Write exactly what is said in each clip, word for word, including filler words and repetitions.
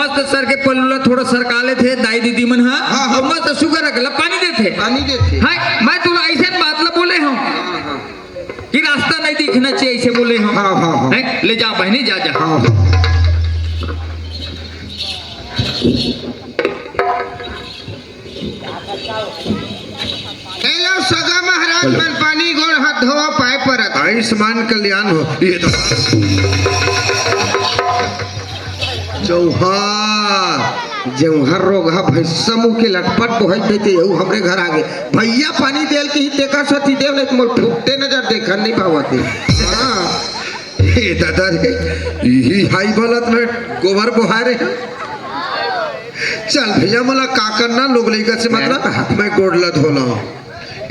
मस्त सर के पल्लू ला थोड़ा सरका लेथे दाई दीदी मन ह। हाँ, हाँ। अउ मस्त सुग्घर अकन ला पानी देथे। पानी देथे। हाय, मैं तोला अइसन बात ला बोले हंव हाँ, हाँ। कि रास्ता नहीं दिखना चाहिए, अइसे बोले हंव। हाँ, हाँ, हाँ। हैं? ले जा बहिनी, जा, जा। हाँ, हाँ। ए लो सगा महाराज मन, पानी गोड़ हाथ धोवा, पाय परत। आयुष्मान कल्याण हो। ये तो जौहर, जौहर रोगहा भैंसा मुँह के लटपट बोहत देते, यहू हमरे घर आगे। भैया पानी देल के ही तेकर सती देव, नहीं तो मोर फुट्टे नजर देखन नहीं पावत हे। हाँ। हे दादा रे, इही हाई बलत में गोबर बोहाय रहे। चल भैया, मोला का करना, लोग लइका से मतलब, मैं गोड़ ला धो लंव।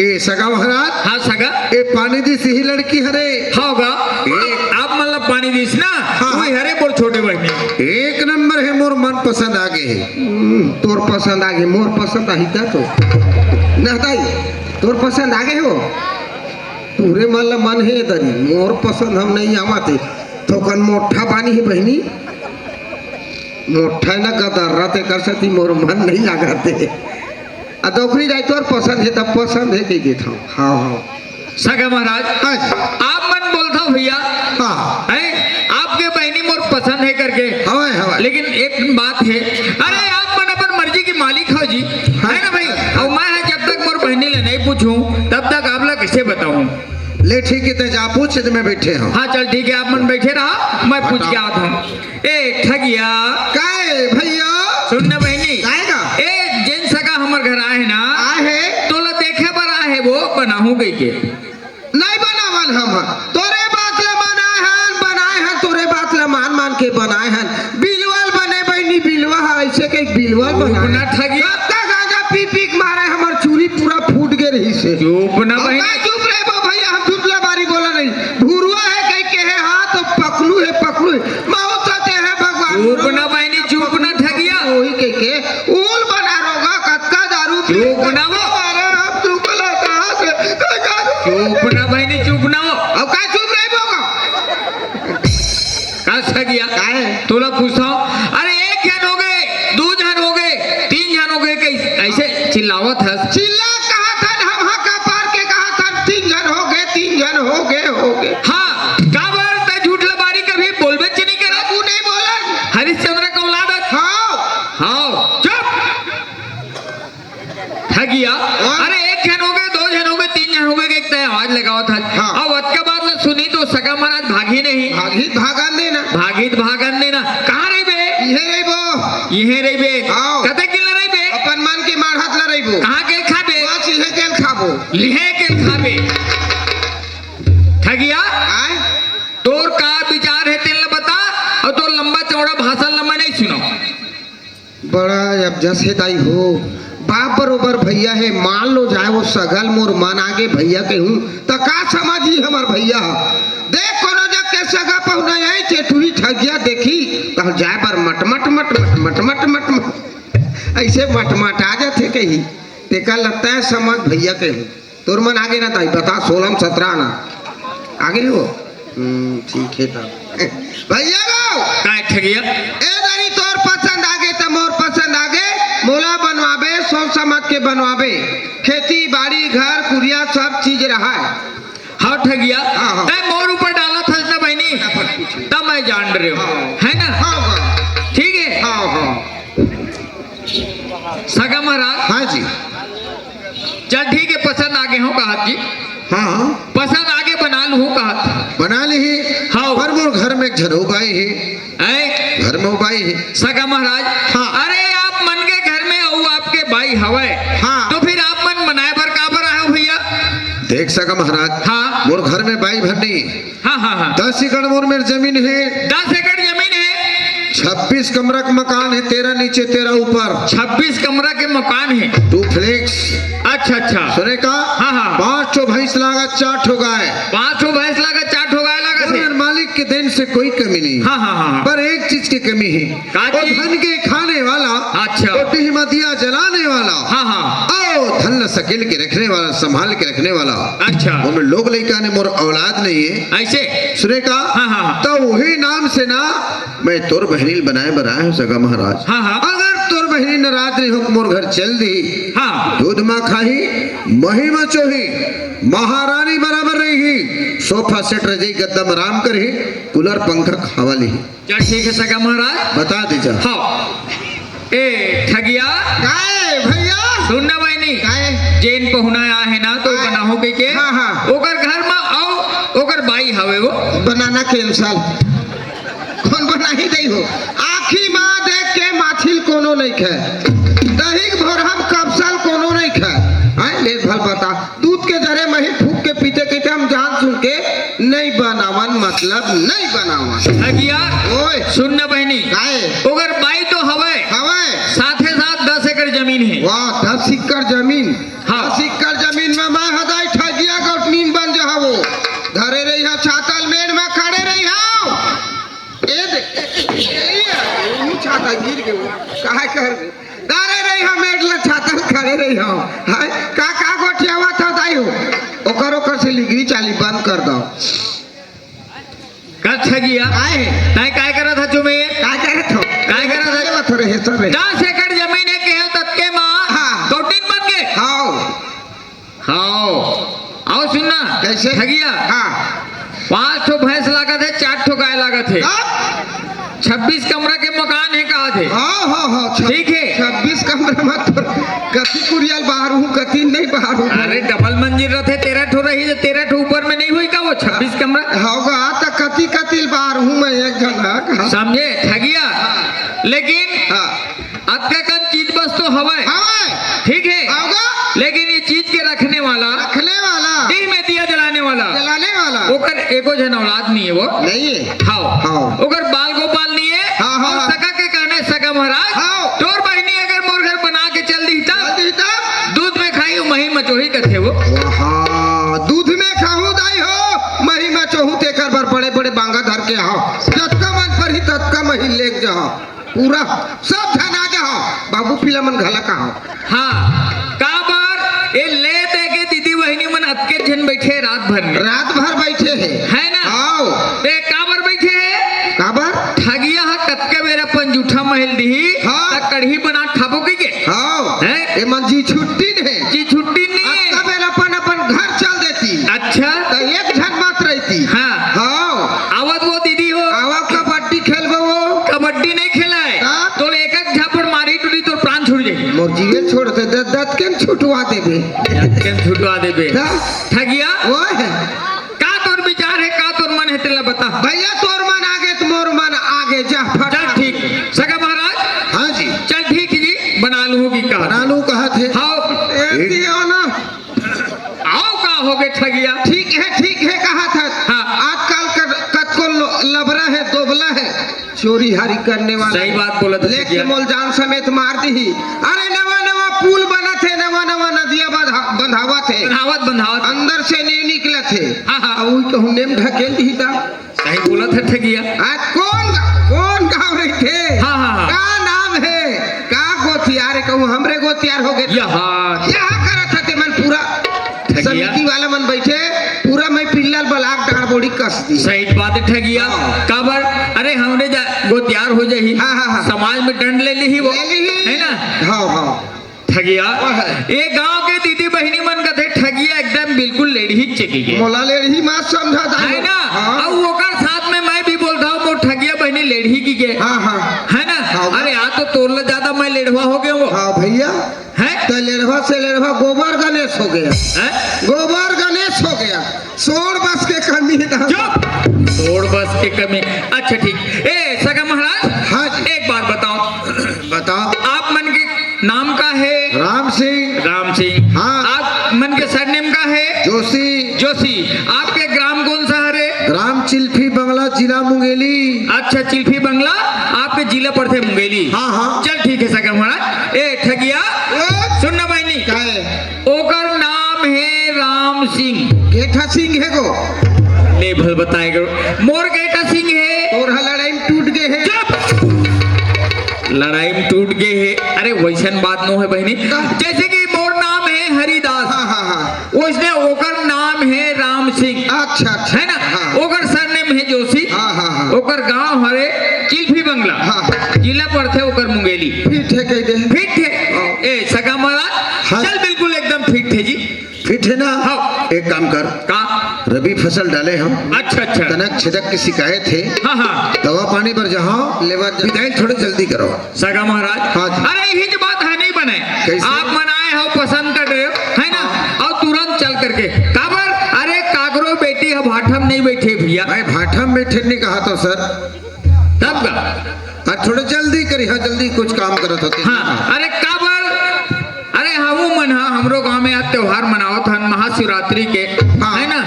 ए सगा महाराज। हाँ सगा। ए पानी दिस इही लड़की हरे। हाँ गा। ए- आप मन ला पानी दिस ना, हाँ। वही हरे मोर छोटे बहिनी। एक नंबर हे, मोर मन पसंद आगे हे। हम्म, तोर पसंद आगे, मोर पसंद आही का तो? ना दाई, तोर पसंद आगे हो? तोरे मन ला मन हे दरी, मोर पसंद हम नहीं आवत हे। थोकन मोट्ठा पानी हे बहिनी, मोट्ठा न गदर्रा, तेकर सती मोर मन नहीं लागत हे। आ डोकरी दाई तोर पसंद हे, तब पसंद हे कहि देथंव। हाँ, हाँ। सगा महाराज, हाँ जी। आप मन बोलथव भैया, हाँ। हैं? आपके बहिनी मोर पसंद हे करके। हवय, हवय। लेकिन एक बात हे, अरे आप मन अपन मर्जी के मालिक हव जी, हाँ। हे ना भाई? अउ मैं ह जब तक मोर बहिनी ला नहीं पूछहूँ, तब तक आप ला कइसे बताहूँ? ले ठीक हे, तैं जा पूछ, त मैं बइठे हंव। हाँ चल ठीक हे, आप मन बइठे रहा, मैं पूछ के आत हंव। ए ठगिया। काय भैया? सुन ना बहिनी। काय गा? ए जेन सगा हमर घर आए हे ना, आए हे। तोला देखे बर आए हे, वो बनाहूँ कहिके। नहीं बनावन हम, तोरे बात ला बनाए हन, बनाए हन, तोरे बात ला मान मान के बनाए हन। बिलवल बने बहिनी, बिलवा ह, अइसे कहि बिलवल बनाए। चुप ना ठगिया। कतका गांजा पी पी के मारे, हमर चूरी पूरा फूट गे रहिस हे। चुप ना अउ बहिनी। का चुप रहिबो भैया, हम झूठ लबारी बोला नहीं। भुरुवा हे कहिके हे, हाँ तो पकलू हे, पकलू हे। महू तो ते हे भगवान। चुप ना बहिनी, चुप ना ठगिया। वही कहिके उल बना रोगा, कतका दारू पी चुप ना वो। मारे हम चुप ला कहाँ से? चुप ना बहिनी, चुप ना वो। अब का चुप रहिबो का? का ठगिया? काहे? तोला पूछथंव। अरे एक झन होगे, दू झन होगे, तीन झन होगे, कइसे अइसे चिल्लावत हस? चिल्ला कहाथन, हम हा कपार के कहाथन, तीन झन होगे, तीन झन होगे, होगे। हाँ, काबर तैं झूठ लबारी कभी बोलबेच नहीं करस। तू नहीं बोलन। हरिश्चंद्र के औलाद हस। हाँ। हाँ, चुप। ठगिया। हाँ। अरे एक झन होगे, दू झन होगे, तीन झन होगे, कहिके तैं आवाज लगावत हस। हाँ। अब अतका बात ला सुनही तो सगा महाराज भागही नहीं। भागही त भागन देना। भागही त भागन देना। कहाँ रहिबे? इहे रहिबो। इहे रहिबे। हाँ। कतेक दिन ला रहिबे? अपन मन के माढ़त ला रहिबो। कहाँ के खाबे? बस इहे के खाबो। इहे के खाबे। ठगिया। आय? तोर का विचार हे तेन ला बता, अउ तोर लंबा चौड़ा भाषण ला मैं नहीं सुनंव। बड़ा अब जस हे दाई हो, बाप बरोबर भैया हे, मान लो जाए वो सगा ल मोर मन आगे भैया कहूँ, त का समझही हमर भैया ह? देख कोनो जग के सगा पहुना आए, चेटुरी ठगिया देखही, त जाए बर मट मट मट मट मट मट मट मट, अइसे मट मट आ जाथे कही, तेकर लगता है समझ भैया कहूँ। तोर मन आगे ना ताई, बता, सोलह म सतरा ना। आगे नहीं हो? हम्म, ठीक हे तब। भैया गो! काय ठगिया? ए दरी तोर पसंद आगे त मोर पसंद आगे, मोला बनवाबे, सोच समझ के बनवाबे। खेती, बाड़ी, घर, कुरिया, सब चीज रहाय। हाँ ठगिया, हाँ, हाँ। तैं मोर ऊपर डालत हस ना बहिनी, फटाफट पूछ ले। तब मैं जान रहे हूँ, हाँ। है ना? हाँ, हाँ। ठीक है? हाँ, हाँ। सगा महाराज। हाँ जी। चल ठीक है, पसंद आगे हो कहत जी। हाँ, हाँ। पसंद आगे बना लूँ कहत। बना ली ही। हाँ। पर मोर घर में एक झन अउ बाई हे। हैं? घर में अउ बाई हे। सगा महाराज। हाँ। अरे आप मन के घर में अउ आपके बाई हवय। हाँ। तो फिर आप मन मनाए बर काबर आए हो भैया? देख सगा महाराज। हाँ। मोर घर में बाई भर नहीं। हाँ, हाँ, हाँ। दस एकड़ मोर मेर जमीन हे। दस एकड़ जमीन हे। छब्बीस कमरा के मकान हे, तेरह नीचे तेरह ऊपर। छब्बीस कमरा के मकान हे। Duplex। अच्छा, अच्छा। सुने का? हाँ, हाँ। पाँच ठो भैंस लागत, चार ठो गाय। पाँच ठो भैंस लागत, चार ठो गाय लागत हे। मेर मालिक के देन से कोई कमी नहीं। हाँ, हाँ, हाँ, हाँ। पर एक चीज की कमी हे। का वो चीज? धन के खाने वाला, अच्छा। वो डीह म दिया जलाने वाला। हाँ, हाँ। अउ धन सकेल के रखने वाला, संभाल के रखने वाला। अच्छा। ओमे लोग लइका ने मोर औलाद नहीं है। ऐसे? सुने का? हाँ, हाँ, हाँ। तो वही नाम से ना मैं तोर बहनी ल बनाए बर आए हूँ सगा महाराज। हाँ, हाँ। अगर तोर बहनी नाराज नहीं हो, मोर घर चल दी। हाँ। दूध मा खाही, मही मा चोही, महारानी बराबर रही, सोफा सेट रजई गद्दा म आराम करही, कूलर पंखा हवा लिही। चल ठीक है सगा महाराज। बता दीजा। हाँ। ए ठगिया। काय भैया? सुन ना बहिनी। काय? जेन पहुना आए हे ना तो काय? बनाहूं कहिके। हाँ, हाँ। ओकर घर मा अउ ओकर बाई हवे वो। बनाना कैंसल। कोन बनाही दई हो? आँखी मा देख के माछिल कोनो नहीं खाय। दही के भोरहा म कपसा ल कोनो नहीं खाय। आय, ले भल बता। दूध के जरे मही फूंक के पीथे कहिथे, हम जान सुन के नहीं बनावन, मतलब नहीं बनावन। ठगिया, ओए। सुन न बहिनी। काय? ओकर बाई तो हवय। हवय। साथे साथ दस एकड़ जमीन हे। वाह, दस एकड़ जमीन। हाँ। दस एकड़ जमीन मा मैं हदाई ठगिया गौटनीन बन जहावो। धरे रही हा छाता ल मेड़ मा खड़े रही हा। ए दे, ए, ए, ए, ऊ छाता गिर गे। काय कर दे? धरे रही हा मेड़ ल छाता ल खड़े रही हा। हाय, का, का गोठियावत हा दाई हो? ओकर, ओकर से लिगरी चाली बंद कर दो। का ठगिया? काय हे? तैं काय करत हा चुमे? काय करत हो? काय करत हा? ये मत हो रहे, सब है। दस एकड़ जमीन हे केहेंव ततके मा हाँ। गौटिन बन गे। हाँ। हाँ। अउ सुन ना। कैसे? ठगिया। हाँ। पाँच ठो भैंस लागत हे, चार ठो गाय लागत हे। कब? छब्बीस कमरा के मकान हे, कहा थे। हाँ, हाँ, हाँ, छब-, ठीक हे। छब्बीस कमरा मत कर। कति कुरिया ल बाहर हूँ, कति नहीं बाहर हूँ। अरे, डबल मंजिल रथे, तेरह ठो रही, तो तेरह ठो ऊपर में नहीं होई का वो छब्बीस कमरा? होगा, त कति, कति ल बाहर हूँ मैं एक झन, हाँ, कहा। समझे, ठगिया? लेकिन हाँ। अतका कन चीज बस तो हवय। हवय। ठीक हे? होगा। लेकिन ये चीज के रखने वाला, रखने वाला। डीह में दिया जलाने वाला। जलाने वाला। ओकर एको झन औलाद नहीं हे वो। नहीं हे। हाँ। हाँ। ओकर बाल गोपाल नहीं हे। हाँ, हाँ, अउ हाँ। सगा के कहने सगा महाराज, हाँ। तोर बहिनी अगर मोर घर बना के चल दिही त, चल दिही त? दूध में खाही, मही मचोही कथे वो। वाह, दूध में खाहूँ दाई हो, मही मचोहूँ, तेकर बर बड़े बड़े बांगा धर के आहो। जतका मन परही ततका मही लेके जाहो। पूरा सब झन आ जाहो, बाबू पीला मन घला कहो। हाँ, काबर ए ले दे के दीदी बहिनी मन अतके झन बैठे रात भर में। रात भर बैठे हे। है ना? आओ। ते काबर बैठे हे? काबर? ठगिया हा कतके बेर अपन जूठा मही ल दिही, हाँ। त कढ़ी बना खाबो कहिके। हाँ। हैं? ए मन जी छुट्टी ने। जी छुट्टी नहीं हे। अतका बेर अपन, अपन घर चल देती। अच्छा। त एक झन मात्र रहती। हाँ। हाँ। आवत वो दीदी हो। आवा कबड्डी खेलबो वो। कबड्डी नहीं खेलाय। हाँ। तोर एक एक झापड़ मारी टूरी तोर प्राण छूट जाही। मोर जीवे छोड़ दे, द-, दत के न छुटवा देबे। दत के न छुटवा देबे। हाँ। ठगिया? ओए। का तोर विचार हे, का तोर मन हे, तेला बता। भैया, तोर मन आगे त मोर मन आगे, जा फट। चल ठीक, सगा महाराज। हाँ जी। चल ठीक जी, बना लूँ की कहा। बना लूँ कहा थे। हाँ। ए, दियो ना। आओ का हो गे ठगिया? ठीक हे, ठीक हे कहा था। हाँ। आजकल कर, कतको लो-, लबरा हे, दोबला हे। चोरी हारी करने वाला सही हे। बात बोलत हे लेके ठगिया। मोल जान समेत मार दिही। अरे नवा नवा पुल बनत हे, नवा नवा नदिया बंधा-, बंधावत हे। बंधावत, बंधावत। अंदर से नहीं निकलत हे। हाँ, हाँ। अब उही कहूँ नेम ढकेल दिही ता। सही बोलत हे ठगिया। आ, कौन, कौन गाँव रहिथे? हाँ, हाँ, हाँ। का नाम हे? का गोतियार हे? कहूँ हमरे गोतियार हो गे। यहाँ। यहाँ करत हे ते मन पूरा ठगिया। समिति वाला मन बैठे, पूरा मैं पिल्ला ल बलाक डांड़ बोड़ी कस दी। सही बात हे ठगिया। हाँ। काबर? अरे हमरे जा-, गोतियार हो जाही। हाँ, हाँ, हाँ। समाज में डंड ले लिही वो। ले लिही। है ना? हाँ, हाँ। ठगिया, ओह। ए गांव के दीदी बहिनी मन कथे ठगिया एकदम बिल्कुल लेड़ही चेकी के। मोला लेड़ही मत समझा दाई। है ना? हाँ। अउ ओकर साथ में मैं भी बोलत हूँ, मोर ठगिया बहिनी लेड़ही कहिके। हाँ, हाँ। है ना? हाँ। अरे, आज तो तोर ले ज्यादा मैं लेड़वा हो गया हूँ। हाँ भैया। हैं? त लेड़वा से लेड़वा गोबर गणेश हो गया। हैं? गोबर गणेश हो गया। सोड़ बस के कमी ना। चुप! सोड़ बस के कमी। अच्छा, ठीक। ए, सगा महाराज, हाँ जी। एक बात बताओ। बताओ। आप मन के नाम का हे? राम सिंह। राम सिंह। हाँ। आप मन के सरनेम का हे? जोशी। जोशी। आपके ग्राम कौन सा हरे? ग्राम चिल्फी बंगला, जिला मुंगेली। अच्छा, चिल्फी बंगला, आपके जिला पड़थे मुंगेली। हाँ, हाँ। चल, ठीक हे, सगा महाराज। ए, ठगिया, ए? सुन ना बहिनी। का हे? ओकर नाम हे राम सिंह। केठा सिंह हे गो? ले भल बताए गो। मोर केठा सिंह हे। तोर हा लड़ाई में टूट गे हे। चुप! लड़ाई में टूट गे हे। अरे वैसन बात नो हे बहिनी। का? जैसे कि मोर नाम हे हरि अच्छा, अच्छा। है ना? हाँ। ओकर सरनेम हे जोशी। हाँ, हाँ, हाँ। ओकर गांव हरे चिल्फी बंगला। हाँ। जिला पड़थे ओकर मुंगेली। फिट हे कह दे। फिट हे। हाँ। ए, सगा महाराज, हाँ। चल बिल्कुल एकदम फिट हे जी। फिट हे ना? हाँ। एक काम कर। का? रबी फसल डाले हंव। अच्छा, अच्छा। तनक छेदक के शिकायत हे। हाँ, हाँ। दवा पानी बर जाहंव, लेबर जा-, विदाई थोड़ा जल्दी करो। सगा महाराज। हाँ जी। अरे, इही जो बात हे, नहीं बने। कैसे? आप मन आए हो, पसंद कर रहे हो, है ना? हाँ। और तुरंत चल करके। काबर? अरे, काकरो बेटी ह भाठा म नहीं बैठे भैया। भाई, भाठा म बैठे नहीं कहा तो सर। तब का? अरे, थोड़ा जल्दी करिहा, जल्दी कुछ काम करत होते। हाँ, अरे, काबर? अरे, हमू मन हा, हमरो गांव में आज त्योहार मनावत हन महाशिवरात्रि के, हाँ। है ना?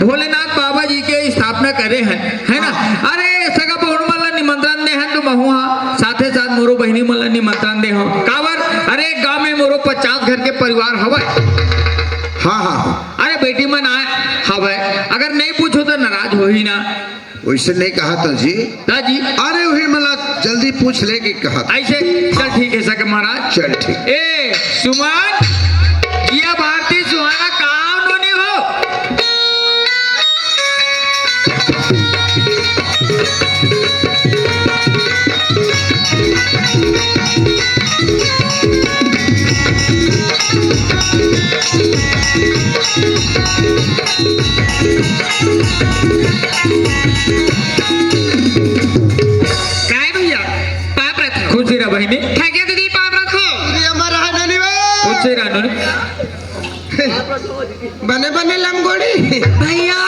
भोलेनाथ बाबा जी के स्थापना करे हन, है ना? हाँ। अरे, सगा बहू मन ला निमंत्रण दे हन, तो महू हा साथे साथ मोरो बहिनी मन ला निमंत्रण दे हंव। काबर? अरे, गांव में मोरो पचास घर के परिवार हवय। हाँ, हाँ, हाँ। अरे, बेटी मन आए हवय, अगर नहीं पूछो तो नाराज होही ना। वैसे नहीं कहा तो जी। ता जी। अरे, वही मला जल्दी पूछ ले कि कहा। ऐसे? चल, ठीक है, सगा महाराज। चल, ठीक। ए, सुमन, जिया भारती सुहाना कहाँ नोनी हो? काय भैया, पाँव परत हंव। खुशी रह बहिनी। ठागिया दीदी, पाँव परत हंव। ये हमारा है नानी बा। खुशी रह नोनी। बने बने लमगोड़ी। भैया,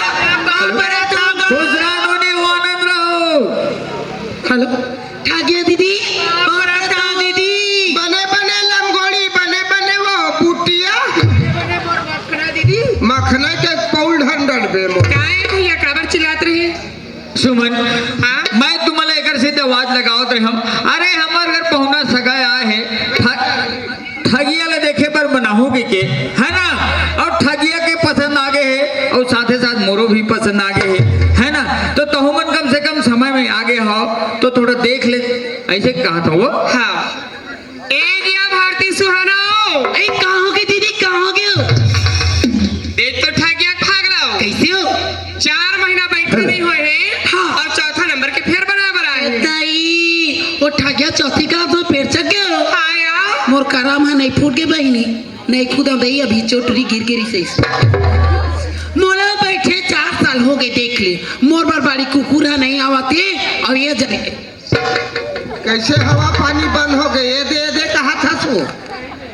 पाँव परत हंव। खुश रह नोनी, आनंद रहो। हेलो। ठागिया दीदी, पाँव परत हंव दीदी। बने बने लमगोड़ी, बने बने वो पुटिया। बने बने मोर मखना दीदी। मखना के पौल ढंडन बे मोर। काय भैया, काबर चिल्लात रहे? सुमन, हाँ? मैं तुम्हारे एकर से आवाज लगावत रहे हंव। अरे, हमार घर पहुना सगा आए हे, ठ-, ठगिया ले देखे बर मनाहूं के, के, है ना? और ठगिया के पसंद आ गए हे, और साथे साथ मोरो भी पसंद आ गए हे, है ना? तो तहु मन कम से कम समय में आ गए हो, तो थोड़ा देख ले, ऐसे कहा था वो। हाँ। ए जिया भारती सुहाना हो। ए, कहाँ हो गए दीदी, कहाँ हो गए हो? देख तो ठगिया भाग रहा हो। कैसे हो? चार महीना बैठे नहीं हुए हैं हाँ। और चौथा नंबर के फेर बनाए बर आए हैं। दाई, वो ठगिया चौथी का तो पेड़ चढ़ गए हो। हाँ यार। मोर करम ह नहीं फूट गए बहिनी, नहीं खुदा दई अभी चोटरी गिर गिरी सही। मोला बैठे चार साल हो गए, देख ले, मोर बर बाड़ी कुकुर ह नहीं आवत हे और ये जने कैसे हवा पानी बंद हो गए? ये दे, ये दे, कहा था सो?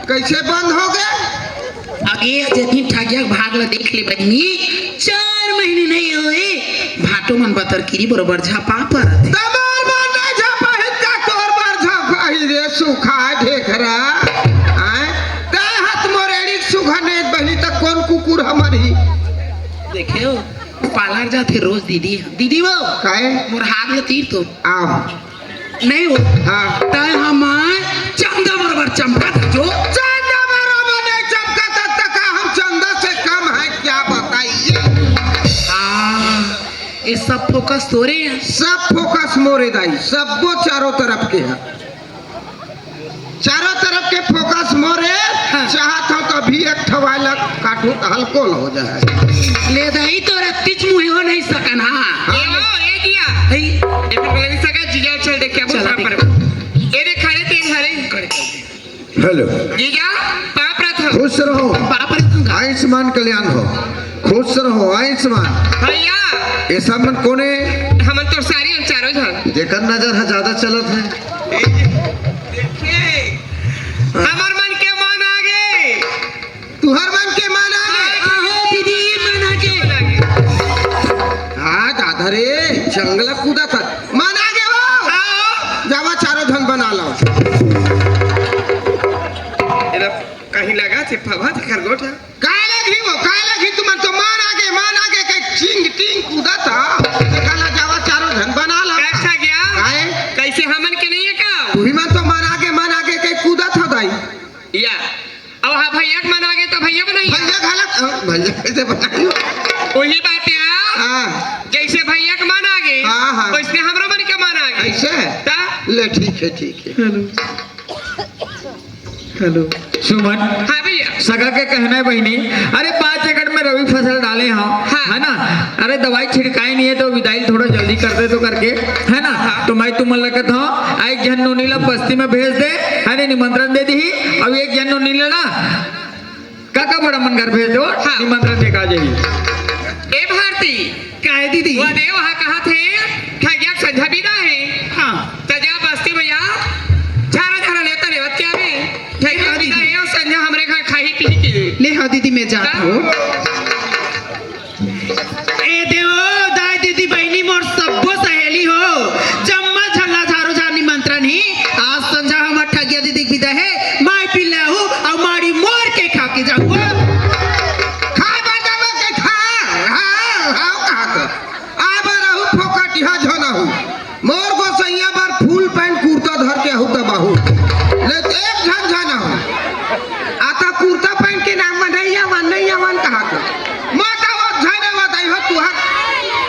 कैसे बंद हो गए? अब ये जतिन ठगिया भाग ला देख ले बहिनी, चार महीने नहीं होए, भाटो मन बतर किरी बरोबर झापा परत हे। तमार मन नहीं झापा ही का तोर बार झापा ही रे सुखा ढेखरा। आय, तै हाथ मोरेड़ी सुखा ने बहिनी त कौन कुकुर हमर ही? देखे हो, पार्लर जाथे रोज दीदी। दीदी वो, काहे? मोर हाथ ल तीर तो। आओ। नहीं वो। हाँ। तै हमार चंदा बराबर चमका था जो। चंदा बराबर नहीं चमका था, त का हम चंदा से कम है, क्या बताइए? हाँ, ये सब फोकस तोरे है। सब फोकस मोरे दाई, सबको चारों तरफ के है। चारों तरफ के फोकस मोरे, हाँ। चाहत हंव त अभी एक ठवाय ला काटूं त हल्को ल हो जाए। ले दाई, तो रत्तीच मुहे हो नहीं सकन, हाँ। हाँ। ए हो, ए जिया। हई। एक बोले नहीं सका, जीजा चल देख के चला पर। ए रे खड़े तेल हरे। हेलो। जीजा, पाँव परत हंव। खुश रहो। पाँव परत हंव। आयुष्मान कल्याण हो। खुश रहो, आयुष्मान। भैया। ये सब मन कोने? हमन तो सारी हम चारों झन। जेकर नजर ह ज्यादा चलत है। हमर मन के मन आगे। तुहर मन के मन आगे। हाँ, दीदी, मन आगे। हाँ, दादा रे, जंगल कूदा था। मन आगे वो। हाँ। जावा चारों झन बना लो। एला कहीं लगा थे फवा थे खरगोट है। काय लगही वो, काय लगही तुमन तो मन आगे, मन आगे के चिंग टिंग कूदा था। काला जावा चारों झन बना ला। कैसा गया? काय? कैसे हमन के नहीं है का? तुही मन तो मन आगे, मन आगे के कूदा था दाई। या। अब हाँ भैया के मन आगे तो भैया बनाइए। भैया घाला, हाँ, भैया कैसे बनाइए? वही बात है। हाँ। जैसे भैया के मन आगे, हाँ, हाँ। वैसे हमरो मन के मन आगे। ऐसे? ता? ले ठीक है, ठीक है। हेलो। हेलो। सुमन। हाँ भैया। सगा के कहना है बहिनी, अरे पाँच एकड़ में रबी फसल डाले हंव, हाँ। है ना? अरे, दवाई छिड़काए नहीं है तो विदाई थोड़ा जल्दी कर दे तो करके, है ना? तो मैं तुमन ला कहत हूँ, एक झन नोनी ला बस्ती में भेज दे, है ना, निमंत्रण दे दी। अब एक झन नोनी ला ना, काका बड़ा मन घर भेज दो, हाँ। निमंत्रण दे का जाही। ए भारती, काय दीदी? वो देव हा कहा थे, ठगिया संझा बिदा है। हाँ। त जा बस्ती में या झारा झारा लेता रेवत क्या रे? ठगिया हाँ, बिदा दीदी। है और संझा हमरे घर खाही पीही की। ले हाँ दीदी, मैं जात का? हूँ। ए देव, दाई दीदी बहिनी मोर सब्बो सहेली हो, जम्मा झल्ला झारो झार निमंत्रण ही। आज संझा हमर ठगिया दीदी के बिदा है, माई पिल्ला हूँ और माड़ी मोर के खा के जाऊँ। खा बजावा के खा, हाँ, हाँ, कहा के। आ बा रहू फोकट, यहाँ झोना हूँ। मोर गोसैया बर फुल पैंट कुर्ता धर के आहू तब आहू। ले एक झन झन आहू। आता कुर्ता पैंट के नाम में नहीं आवन, नहीं आवन कहा के। माता वो झन आवत आई हो तुहार,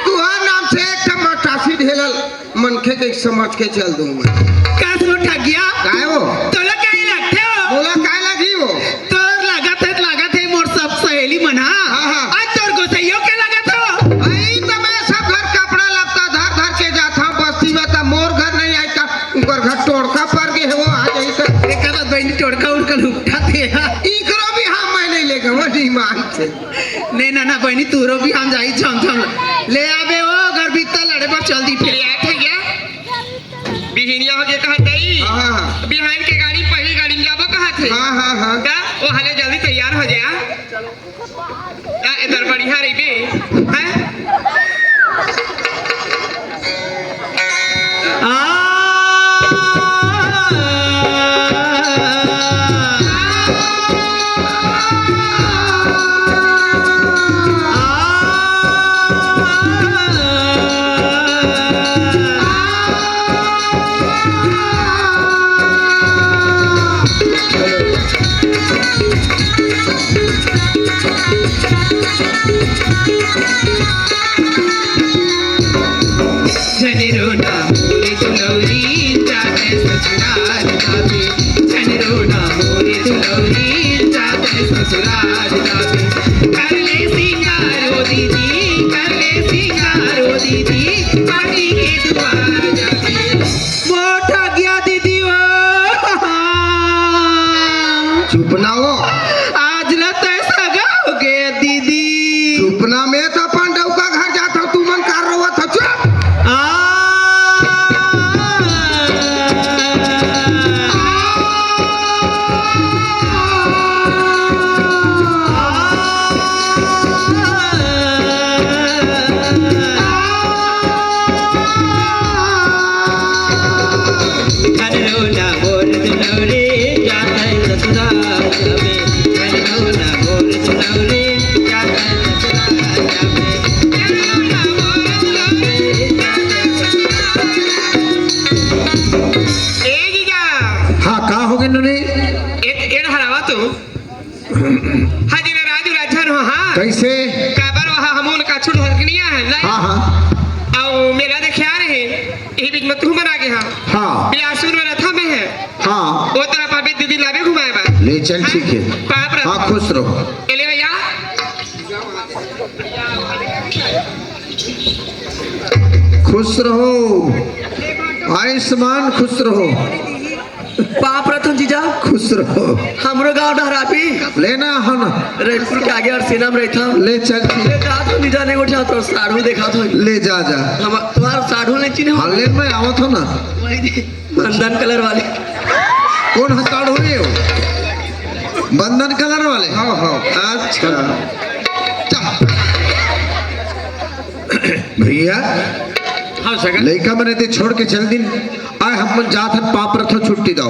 तुहार नाम से एक ठन मटासी ढेलल मनखे के समझ के चल दूं मैं। का सो ठगिया? काय हो? तोला काय लगथे हो? मोला काय लगी हो? तोर लागत है, लागत है मोर सब सहेली मन हा। हाँ, हाँ। आज तोर गोसैयो के लागत हो। आई त मैं सब घर कपड़ा लत्ता धर धर के जात हूँ बस्ती में, त मोर घर नहीं आई त उनकर घर टोड़का पर गए हो, आ जाई त। एक बात बहनी टोड़का उड़का लुपटा थे। इकरो भी हम मैं नहीं लेके वो नहीं मानते। नहीं ना, ना बहनी, तोरो भी हम जाई छम छम। ले आबे ओ घर भीतर लड़े पर चल दी फिर। ले आए थे क्या? बिहिनिया हो गए कहत दई। हाँ, हाँ, हाँ। बिहान के गाड़ी, पहली गाड़ी में जाबो कहत है। हाँ, हाँ, हाँ। का? वो हाले जल्दी तैयार हो जाया। का इधर बढ़िया रही बे? हैं? आ, झन रोना मोरे दुलौरी, जाते ससुराल जाबे। झन रोना मोरे दुलौरी, जाते ससुराल जाबे। कर ले सिंगारो दीदी, कर ले सिंगारो दीदी, पानी के दुआर जाबे। मोटा गया दीदी वो। चुप ना हो। आज ला तय सगा हो गया दीदी। चुप ना, मैं तो अपन डौका घर जात हूँ, तू मन कार रोवत हो, चुप। आ, ए जीजा। हाँ, का हो गए नोनी? ए, एड़ हरावा तू। हाँ जी, राजू राजन हो, हाँ। कैसे? काबर वहाँ हमून का छुट हरकनिया है, नहीं? हाँ, हाँ। और मेला देखे आ रहे, यही बीच में तू मन आ गए, हाँ। हाँ। बिलासपुर में रथा में है। हाँ। वो तरफ अभी दीदी लाबे घुमाए बा। ले चल, हाँ? ठीक है। पाप रथा। हाँ, खुश रहो। ए ले भैया। खुश रहो, आयुष्मान खुश रहो। पाप रतन जीजा। खुश रहो। हमरो गांव डहरापी। लेना हन। रईपुर के आगे अरसेना में रहिथन। ले चल ठीक। ले जा तो जीजा नहीं उठा तो साढ़ू देखा तो। ले जा, जा। हम तुम्हारा साढ़ू नहीं चिन्हे। हाँ, ले मैं आवत हूँ ना। वही दे, बंदन कलर वाले। कौन है साढ़ू रे हो? बंदन कलर वाले? हाँ, हाँ। अच्छा। चल। भैया, हाँ, सगा। लइका मने ते छोड़ के चल दिन, आए हम मन जात हन, पाप रथो छुट्टी दो।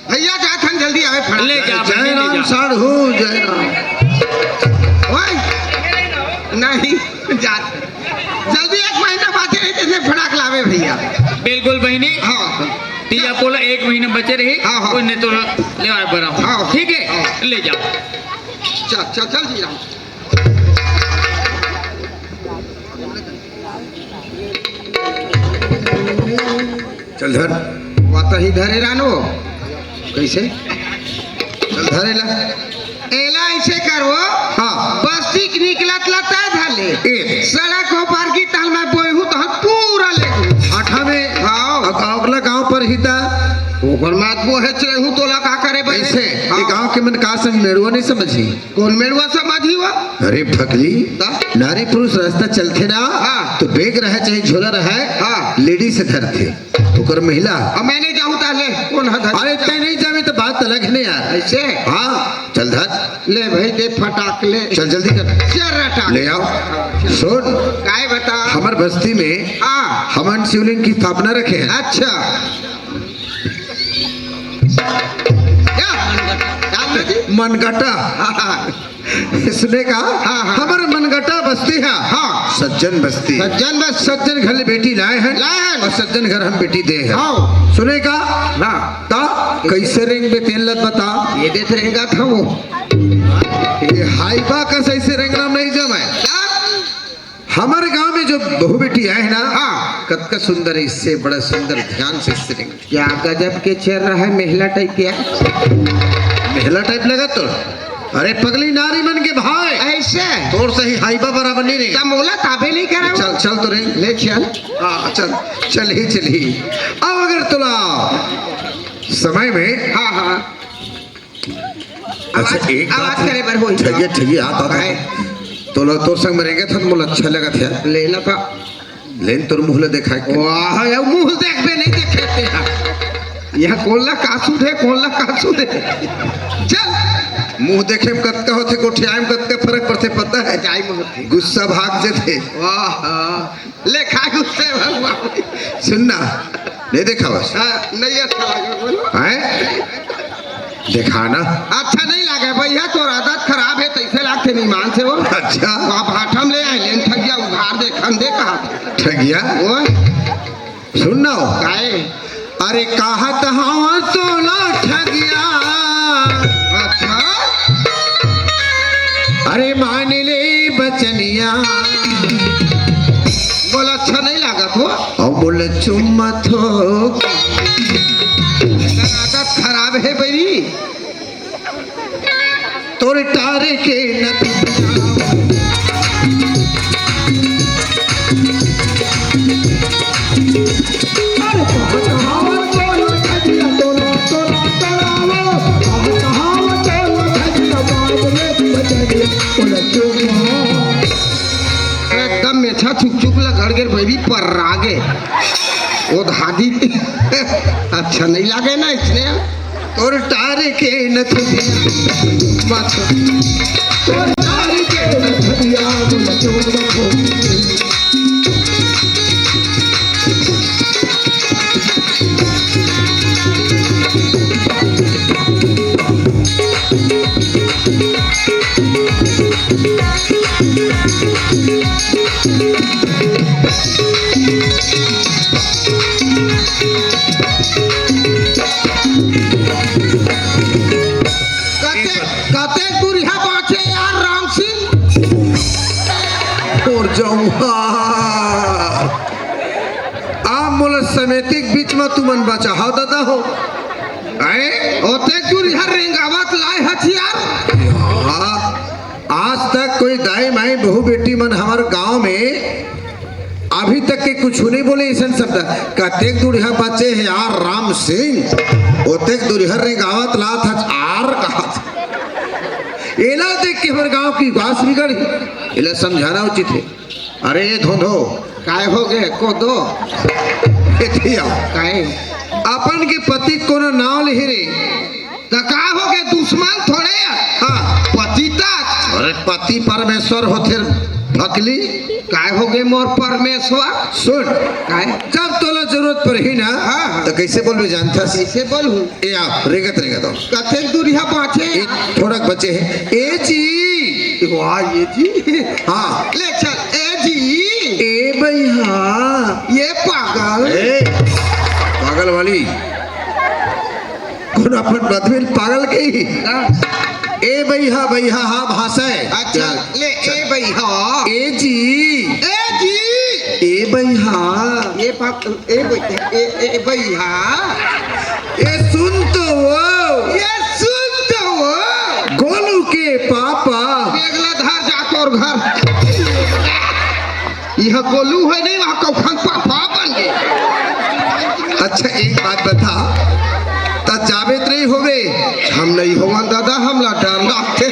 भैया जात हन, जल्दी आवे फड़ा। ले जा, जय बहिनी, ले राम जा। साढ़ू, जय राम। ओए, नहीं, जात हन। जल्दी एक महीना बाकी रही, तेने फड़ाक लावे भैया। बिल्कुल बहिनी। हाँ। तीजा पोला एक महीना बचे रही, हाँ, हाँ। कोई नहीं तो ले आए बड़ा। हाँ। ठीक है? हाँ। ले जा। चल, चल, चल जी राम। चल धर। वाता ही धरे रानो। कैसे? चल धरे ला। एला ऐसे करो। हाँ। बस सीख निकलत ला तय धले। ए। सड़क हो पार की तहन मैं बोई हूँ, तहन पूरा ले हूँ। आठा में? हाँ। अब अगला गांव पर ही था। ओकर मात वो है, चले हूँ, तोला का करे बने? ऐसे, हाँ। ये गांव के मन का समझ, मेड़ुआ नहीं समझी? कौन मेड़ुआ समझी हुआ? अरे भगली, ता? नारी पुरुष रास्ता चलते ना, हाँ। तो बैग रहे चाहे झोला रहे, हाँ। लेडीज से धरते। ओकर महिला। अब मैं नहीं जाऊँ ताले, कौन है धर? अरे तय नहीं जावे तो बात अलग है ना यार। ऐसे? हाँ, चल धर। ले भाई, दे फटाक ले। चल जल्दी कर। चल रटा। ले आओ। सुन। काय बता? हमर बस्ती में हाँ। हमन शिवलिंग की स्थापना रखे हैं। अच्छा। क्या? डाल दो जी। मनगटा। हाँ, हाँ। इसने कहा, हाँ, हाँ। हमर मनगटा बस्ती है। हाँ। सज्जन बस्ती। सज्जन बस। सज्जन घर ले बेटी लाए हैं। लाए हैं। और सज्जन घर हम बेटी दे हैं। हाँ। सुने का? हाँ। ता कैसे रेंग बे तेन लत बता। ये देख रेंगा था वो। ये हाइबा का सही से रेंगना नहीं जमा है। क्या? हमारे गांव में जो बहू बेटी आए है ना, हाँ। कतका सुंदर है, इससे बड़ा सुंदर ध्यान से इससे रेंग। क्या गजब के चेहरा है, महिला टाइप के है। महिला टाइप लगा तो? अरे पगली, नारी मन के भाव है। ऐसे? तोर सही हाइबा बराबर नहीं रेंग। तब मोला ताबे नहीं करा। चल, चल तो रेंग। ले चल। हाँ, चल, चल ही, चल ही। अब अगर तोला समय में हाँ, हाँ। अच्छा, आवाज, एक आवाज बात करे बर होई। ठीक है, ठीक है, आता, आता। काय? तोला, तोर संग में रेंगे था, मोला अच्छा लगा था। लेना का? लेन तोर मुंह ला देखा के। वाह, ये मुंह देख बे नहीं देखे थे यार। यह कोन ला का सूझे, कोन ला का सूझे। चल। मुंह देखे में कतका होथे, गोठियाए में कतका फरक पड़थे, पता है? काय मुंह थे? गुस्सा भाग जेथे। वाह, हाँ। ले खा गुस्से भगवान। सुन ना, नहीं देखा बस। हाँ, नहीं अच्छा लगा, बोलो। हैं? देखा ना। अच्छा नहीं लगा भैया, तोर आदत खराब है, तैसे लागथे ईमान से वो। अच्छा। वहाँ भाठम ले आए, लेन ठगिया उधार दे, खंदे कहा। ठगिया? वो? सुन ना हो। काहे? अरे कहत हवा तोला ठगिया। अच्छा। अरे मान ले बचनिया। बोला अच्छा नहीं लागत हो। और बोले चुम्मा थो। आदत खराब है बड़ी। तोर टारे के नथुनिया। एकदम मेछा चुक चुक ला गड़ गेर बैरी पर रागे। ओ धादी। अच्छा नहीं लागे ना इसने। तोर टारे के नथुनिया। मत। तोर टारे के नथुनिया, बोला चोर बखो। कते, कते दूरिहा बाँचे यार राम सिंह। और जाऊँ, हाँ। आप मोला समेतिक बीच में तुमन बचा हो दादा हो। हैं? ओते दूरिहा रेंगावत लाए हथियार। हाँ। आज तक कोई दाई माई बहू बेटी मन हमर गांव में अभी तक के कुछ नहीं बोले ऐसन शब्द। कतेक दूरिहा बचे है यार राम सिंह, ओतेक दूरिहा रेंगावत लात हच आर कहत। एला देख के हमर गांव की विकास बिगड़ ही। एला समझाना उचित है। अरे धोधो। काय हो गए को दो? ए धिया। काय? अपन के पति कोनो नाव ले रे। त का हो गए, दुश्मन थोड़े है। हाँ। पति ता। अरे पति परमेश्वर होथे भकली। काय हो गए मोर परमेश्वर? सुन। काय? जब तोला जरूरत पड़ही ना, हाँ, हाँ। तो कैसे बोलबे जानता सी? कैसे बोलहूँ? ए आ, रेंगत रेंगत आओ। कतेक दूरिहा बाँचे? ए, थोड़ा बचे है। ए जी। वाह, ए जी। हाँ। ले चल, ए जी। ए भैया। ये पागल। ए, पागल वाली। कौन अपन आदमी पागल के ही? हाँ। ए भैया, भैया, हाँ, भाषा है। अच्छा, चल, ले, चल। ए भैया। ए जी। ए जी। ए भैया। ये पागल, ए भैया, ए, ए भैया। ए सुन तो वो। ये सुन तो वो। गोलू के पापा। मेघला घर जा तोर घर। इहाँ गोलू हे नहीं, वहाँ कौखन पापा बन गे। अच्छा, एक बात बता, त जाबे त नहीं होबे? हम नहीं होवन दादा, हमला डर लागथे।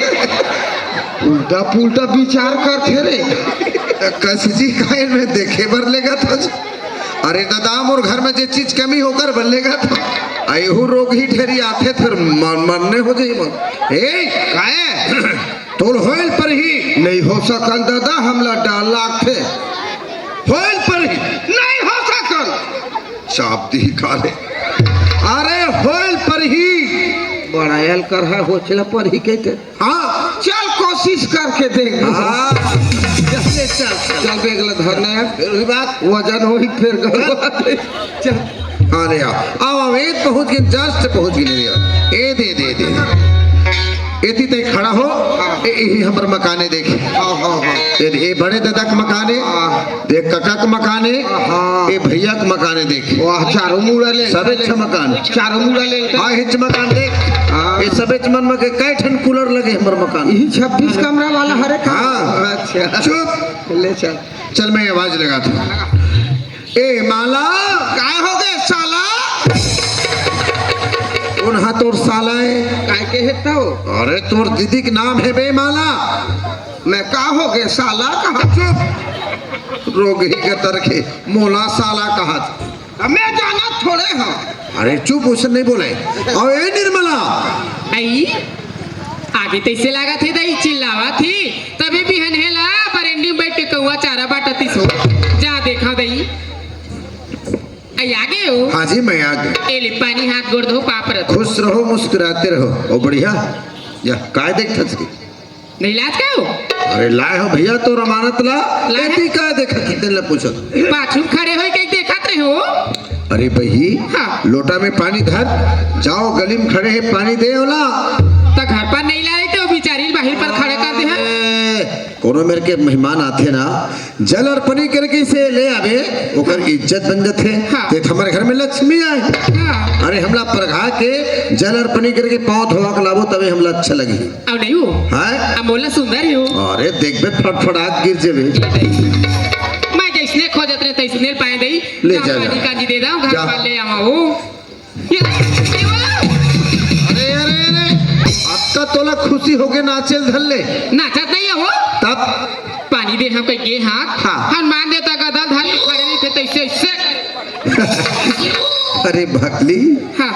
उल्टा पुल्टा विचार करथे रे। कस जी काहे में देखे बर लेगत हस? अरे दादा, मोर घर में जे चीज कमी होकर बर लेगत हस। अइहू रोगही ढेरी आथे, फेर मर-, मरने हो जाई मन। ए, काहे? तोल होइल परही। नहीं हो सकन दादा, हमला डर लागथे। होइल परही। नहीं हो सकन। चाप दी का रे? अरे होइल परही। बड़ा यल कर है, होचला परही कहते। हाँ। चल कोशिश करके देख। हाँ। चल, चल, चल। चल बेगला धरना है। फिर वही बात। वजन होई फिर गलबा। चल। अरे आओ, आओ, आओ, ए पहुंच गे, just पहुंच गे रे। ए दे, दे, दे। एती तय खड़ा हो। हाँ। ए, यही हमर मकाने देख। हाँ, हाँ, हाँ। ए, ए बड़े दादा के मकाने। हाँ। देख कका के मकाने। हाँ। ए भैया के मकाने देख। वाह, चारों मुड़ा ले। सब अच्छा मकान। चारों मुड़ा ले। हाँ, हिच मकान देख। हाँ। ए सबेच मन में के कै ठन कूलर लगे हमर मकान। यही छब्बीस कमरा वाला हरे का? हाँ। अच्छा। चुप। ले चल। चल, मैं आवाज लगाता हूँ। ए माला। काय हो गे साला? कौन हा तोर साला है? काय के हे तव? अरे तोर दीदी के नाम है बे माला। मैं का हो गे साला कहा? चुप। रोगही के तरखे मोला साला कहा। मैं जाना थोड़े हूँ। अरे चुप, उसे नहीं बोले। और ए निर्मला। आई, आगे तैसे लागत हे दाई, चिल्लावत हे, तभी बिहनहे ला बरेंडी में बैठ के कौआ चारा बांटतिस हो। जा देखा दाई। आई, आ गे हो? हाँ जी, मैं आ गया। ए ले पानी, हाथ गोड़ धो, पाँव परत। खुश रहो, मुस्कुराते रहो। ओ बढ़िया। या, काय देखत हस? नहीं लाज का हो? अरे लाए हो भैया, तोर अमानत ला। लाए एती का देखत हस, तेन ला पूछत। पाछू में खड़े होई के देखत रहे हो। अरे बही, हाँ। लोटा में पानी धर, जाओ गली में खड़े हे, पानी दे ओला। त घर पर नहीं लाए थे, वो बिचारी बाहिर पर खड़ा कर दे हैं। ए, कोनो मेर के मेहमान आथे ना, जल अर्पणी करके से ले आवे, ओकर इज्जत बन जथे। हाँ। ते हमर घर में लक्ष्मी आए। हाँ। अरे हमला परघा के जल अर्पणी करके पाँव धोवा के लाबो, तबे हमला अच्छा लगही। अब नहीं हो। हाँ? अब मोला सुंदर ही हो। अरे देखबे फटफटात गिर जेबे। मैं जैसने खोजत रहे तैसने पाए दई। ले जा, जा। पानी कांजी दे दाओ, घर जा। पर ले आवा हो। ये, ये वो। अरे, अरे, अरे, अतका तोला खुशी होगे नाचे ल धर ले। नाचत नहीं है वो। तब? पानी दे हम कह गे हाँ। हाँ। हनुमान देवता का दल धर के खड़े नहीं थे, तैसे, ऐसे। अरे भकली। हाँ।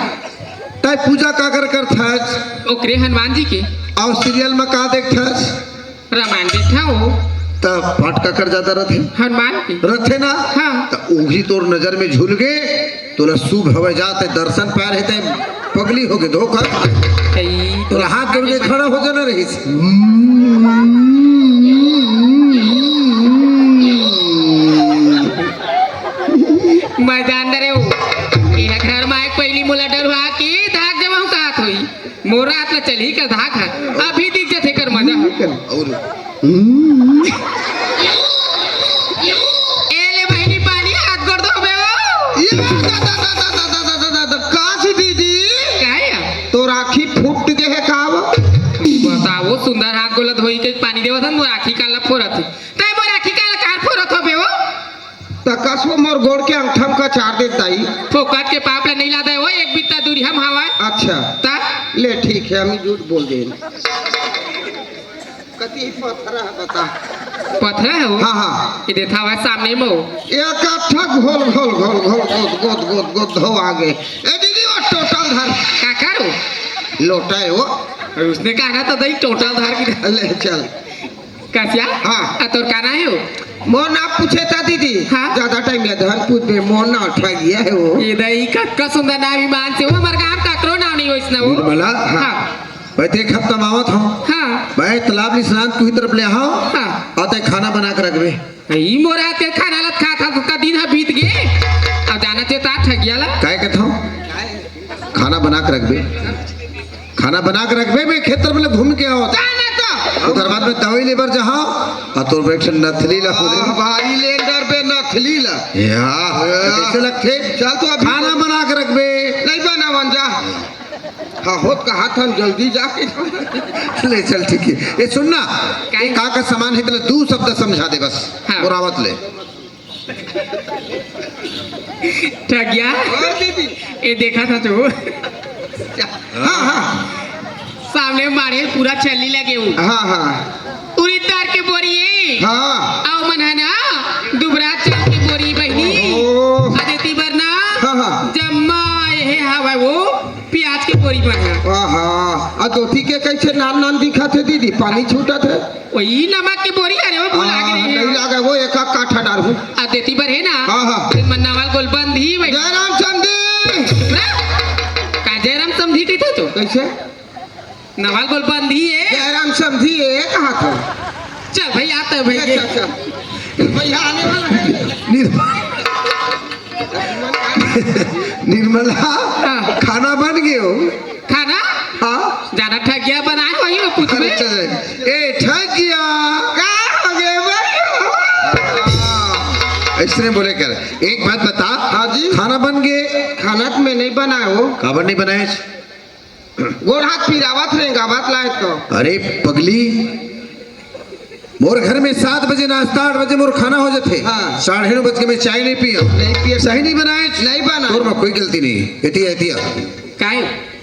तै पूजा काकर करथस? ओकरे हनुमान जी के। अउ serial में का देखथस? रामायण देखा हो। त पाठ काकर ज्यादा रथे? हनुमान के। रथे ना? हाँ। त उही तोर नजर में झूल गे, तोला शुभ हवय जात दर्शन पाए रहे, तै पगली होगे धोखा। कई तोला हाथ जोड़ के खड़ा हो जाना रहिस। मैं जान डरे हो। ये घर में एक पहली मोला डरुआ के धाक जमा कहत होई। मोर रात ला चलही का धाक ह, अभी दिख जथे कर मजा ह। और ए ले बहिनी पानी, हाथ गोड़ धोबे हो। ये दा, दा, दा, काची दीदी? काय है? तोर आँखी फूट गे हे का वो? बताओ, सुंदर हाथ गोला धोई के पानी देवत हन, मोर आँखी काला फोरत हे। तै मोर आँखी काला कार फोरत होबे हो? त कसो मोर गोड़ के अंगठा म कचार दे दाई। फोकट के पाप ला नहीं लादा हे, वो एक बित्ता दूरी हम हवा। अच्छा। त? ले ठीक है, हम झूठ बोल दे। कति पथरा है बता। पथरा है वो? हाँ, हाँ। ये देखा हुआ सामने में वो। एक अच्छा घोल, घोल, घोल, घोल, गोद, गोद, गोद, गोद हो आगे। ए दीदी, वो टोटल धर। का करो? लोटा है वो। अरे उसने कहा ना तो दही टोटल धर की। ले चल। कसिया? हाँ। आ, तोर का नाम है वो? मोर नाम पूछे था दीदी। हाँ। ज्यादा टाइम ले धन पूछ बे, मोर नाम ठगिया है वो। ये दही का, का सुंदर नाम ईमान से, वो हमारे गांव का करो नाम नहीं हो इसने वो। निर्मला? हाँ। हाँ। मैं देख हफ्ता मावत हूँ। हाँ। मैं तालाब ले स्नान तू ही तरफ ले आहा। हाँ। आते खाना बना के रखबे। ई मोर हाथ के खाना लत खा था, का दिन हा बीत गे। अब जाना ते ता ठगिया ला। काय कहत हूँ? खाना बना के रखबे। खाना बना के रखबे, मैं खेतर में घूम के आओ। जाना तो। ओकर बाद में दवाई लेबर जहाँ, आ तोर बैठन नथली ला हो दे। वाह, भारी लेंडर बे नथली ला। या, या। कैसे लगथे? चल तो अभी खाना बना के रखबे। नहीं बनावन जा। हाँ, होत कहा था, जल्दी जाके। ले चल, ठीक है। ए, सुन ना, काई? ए, का का सामान हे, तेला दू शब्द समझा दे बस। हाँ। मोर आवत ले। ठगिया। हाँ, दीदी। ए, देखा था तो। हाँ, हाँ। सामने माढ़े पूरा छल्ली लगे हूँ। हाँ, हाँ। उरिद दार के बोरी ए। हाँ। अउ मन है ना, दुबरा चाउर के बोरी बहिनी। ओहो। अदेती बर ना, हाँ, हाँ। जम्मा ये हवा वो प्याज के बोरी मन है। आहा, आ दोती के कैसे नान नान दिखत हे दीदी, पानी छूटत हे। वही नमक के बोरी, अरे वो भुला हाँ, गे नहीं रहे। लागे, वो एक आध काठा डारहूँ। अदेती बर हे ना, हाँ, हाँ। ये मन्ना वाल गोलबंद ही भाई। जयराम समधी। का जयराम समधी कहते तो? कैसे? नवाल गोलबंदी है। जयराम समधी है, कहा था? चल भाई, आता है भाई। अच्छा, अच्छा। भैया आने वाला है। निर्मला, हाँ। खाना बन गयो। खाना? हाँ। जाना ठगिया बनाए वही वो कुछ अरे में। चल रे। ए ठगिया। का हो गए भाई? हाँ। ऐसने बोले कर। एक बात बता। हाँ जी। खाना बन गए। खाना तो मैं नहीं बनाया हो। काबर नहीं बनाए? गोड़ हाथ पिरावत, रेंगावत लायक तो। अरे पगली, मोर घर में सात बजे नाश्ता, आठ बजे मोर खाना हो जाथे। हाँ। साढ़े नौ बज के मैं चाय नहीं पिया। नहीं पिया। सही नहीं बनाए? नहीं बना। तोर में कोई गलती नहीं। एतिया, एतिया। काहे?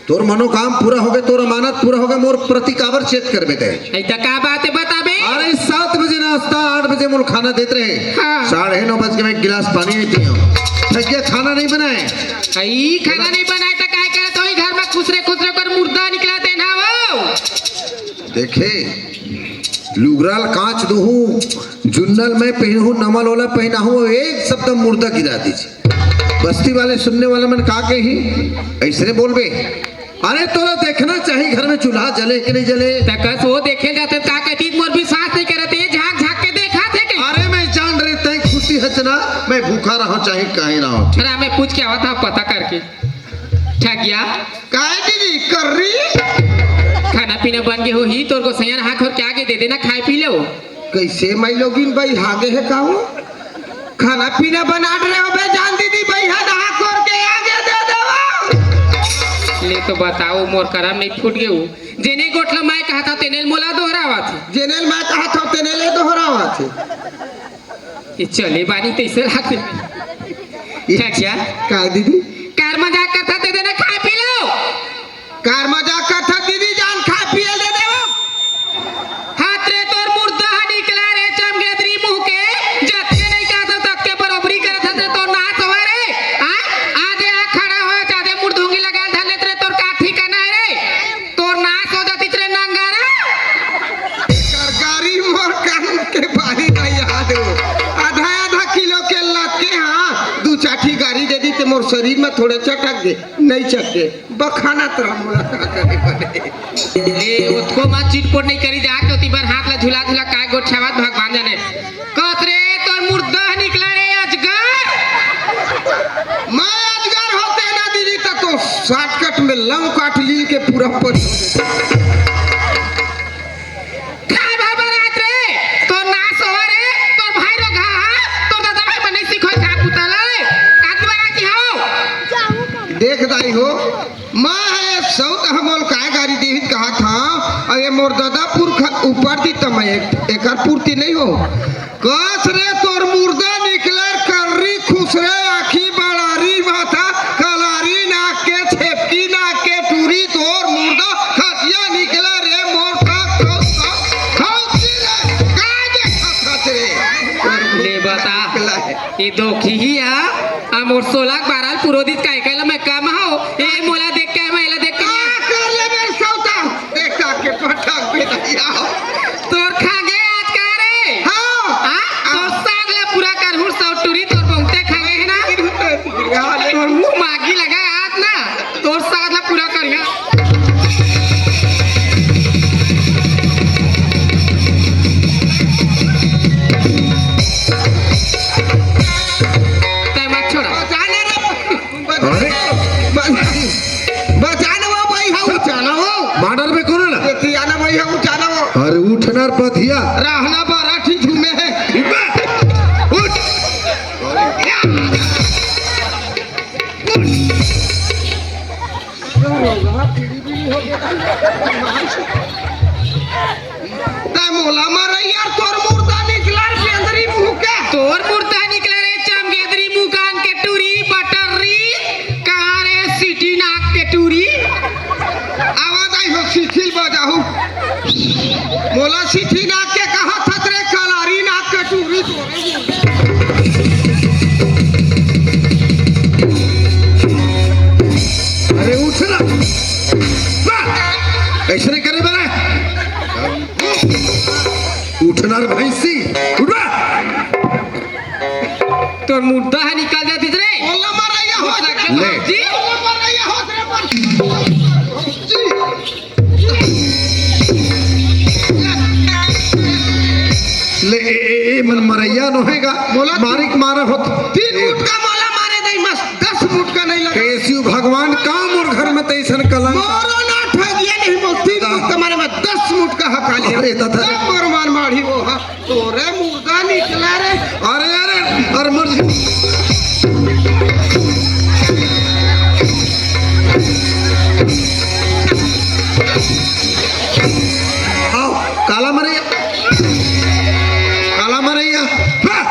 तोर मनोकाम पूरा हो गए, तोर अमानत पूरा हो गए, मोर प्रति काबर चेत कर बेटे। ऐसा का बात है बताबे? अरे सात बजे नाश्ता, आठ बजे मोर खाना देत रहे। हाँ। साढ़े नौ बज के मैं एक गिलास पानी नहीं पिया। ठगिया खाना नहीं बनाए। ई खाना नहीं बनाए तो काय करत होही घर में? खुसरे खुसरे कर मुर्दा निकला देना वो। देखे, लुगरा ल कांच दूहूं, जुन्नल मैं पहनहूं, नमल ओला पहनाहूं, एक शब्द मुर्दा गिरा दीजिए। बस्ती वाले सुनने वाले मन का कही, ऐसने बोलबे। अरे तोला देखना चाहिए घर में चूल्हा जले कि नहीं जले। त कस वो देखे जाते का कहती मोर विश्वास नहीं करते, झांक झांक के देखा थे के? अरे मैं जान रहे तय खुशी हचना, मैं भूखा रहा चाहे कहीं रहा। अरे मैं पूछ के आवा था पता करके। ठगिया। काय दीदी कर रही? खाना पीना बन गए हो ही, तोर गोसैया नहा खोर के आगे दे देना, खाए पी लो। कैसे मैं लोगिन भाई हागे है का हो? खाना पीना बना रहे हो बे जान दीदी, भाई हा नहा खोर के आगे दे देवा। ले तो बताओ, मोर करम नहीं फूट गए हो। जेने गोठला मैं कहा था, तेने मोला दोहरावा थे। जेने मैं कहा था, तेने ले दोहरावा थे। ये चले बानी तैसे लागथे। ये ठगिया। का दीदी? कार मजाक करथा, दे देना, खाए पी लो। कार मजाक करथा दीदी जान, खाए पिए दे देवो। हाथ रे तोर मुर्दा ह निकला रे चमगेदरी मुंह के, जतके नहीं कहत ततके बरोबरी करत हस रे तोर नास होवा रे। आ, आजे आ खड़ा हो जादे मुर्दोंगी लगा धर लेत रे तोर का ठिकाना है रे। तोर नास हो जातिस रे नंगारा। एकर गारी मोर कान के बारी नहीं याद हो। आधा आधा किलो के लग के हाँ, दू चाठी गारी दे दी ते मोर शरीर में थोड़े चटक दे, नहीं चटके। बखाना तोरा मोला का करे पड़े। ए, ओतको मा चिटपोट नहीं करी जा के ओती बर हाथ ला झुला झुला काय गोठियावत भगवान जाने। कस रे तोर मुर्दा ह निकला रे अजगर। मैं अजगर होते ना दीदी त तो शॉर्टकट में लव काट ली के पूरा पर। काय भाई बरात रे, तोर नास होवा रे, तोर भाई रो घा हा, तोर दादा भाई मन नहीं सिखोय खा पुतला, काकी बराती हो। देख दाई हो, माँ है सौत हमोल काय गारी देहित कहा था, अरे मोर दादा पुरख ऊपर दी त मैं एक, एकर पूर्ति नहीं हो। कस रे तोर मुर्दा निकलर कर्री खुसरे आँखी बड़ारी माथा कलारी नाक के छेपकी नाक के टूरी तोर मुर्दा खसिया निकला रे मोर का खौ खौ खौची रे का देखत हस रे। ले बता। निकला है। ये दो खिही आ, आ मोर सोलह बारह पुरोदित काय कहला मैं कम हो। ए मोला देख के मैं एला देख के का कर ले बे सौता? देखा के पटक भी नहीं आओ। तोर खागे आज का रे? हाँ। हाँ? तोर साग ला पूरा करहूँ सौ टूरी, तोर बहुते खागे है ना? तोर मुंह मागी लगा आज ना, तोर साग ला पूरा करिया। तै मत छोड़ा। अरे? बचाना वो भाई, हाँ, उठाना वो। माडर में कौन है ना? ये तियाना भाई, हाँ, उठाना वो। अरे उठना रे पथिया। रहना बारह ठी झूमे है। उठ। उठ। तैं मोला मारे यार, तोर मुर्दा निकला रे बेंदरी मुंह के। तोर मुर्दा निकला रे चमगेदरी मुंह कान के टूरी बटर्री। कहाँ रे सीटी नाक के टूरी? आवाज आई हो, सीटी बजाहू। मोला सीटी नाक के कहा था रे, कलारी नाक के टूरी तोरे। अरे उठ ना। वाह! ऐसे नहीं करे बना। उठना रे भैंसी, उठ बा। तोर मुर्दा है निकल जाती रे। मोला मारा या हो रे। ले। जी। मोला मारा या हो रे पर। जी। ले, ए, ए, ए, मन मरैया नोहेगा। मोला मारिक मारा होत। तीन मुटका मोला मारे दई मस्त, दस मुटका नहीं लगा। केसियो भगवान का मोर घर में तैसन कलंक। मोरो ना ठगिया नहीं, मोर तीन मुटका मारे में दस मुटका हका लिया। अरे दादा। सब मोर मान माढ़ी वो हा। तोरे मुर्दा निकला रे। अरे, अरे, अरे, मर जा। आओ, काला मारे, काला मारे या। हाँ।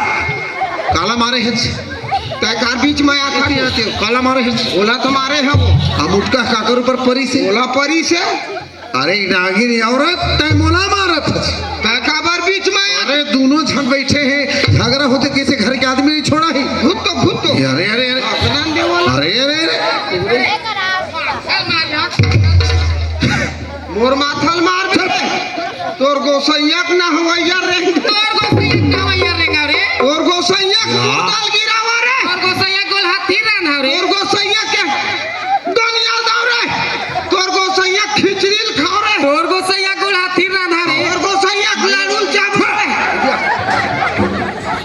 काला मारे है। तै कार बीच में आते आते हो, काला मारे है। ओला तो मारे है वो। हम उठका काकर ऊपर परी से। ओला परी से। अरे नागिन औरत, तै मोला मारत हस। तै काबर बीच में आया? अरे दोनों झन बैठे हैं, झगड़ा होते किसी घर के आदमी नहीं छोड़ा है। भूत तो, भूत तो। अरे, अरे, अरे। अपना देवल। अरे, अरे, अरे। मोर माथल मार दे। चुप। तोर गोसैया के ना हवैया रेंग। तोर गोसैया के ना हवैया रेंग रे। तोर गोसैया के हाँ। दाल गिरावा रे। तोर गोसैया गोल हाथी रान हव रे। तोर गोसैया के दुनिया दाव रे। तोर गोसैया खिचड़ी ल खाव रे। तोर गोसैया गोल हाथी रांधा रे। तोर गोसैया लाडू ल चाबो रे।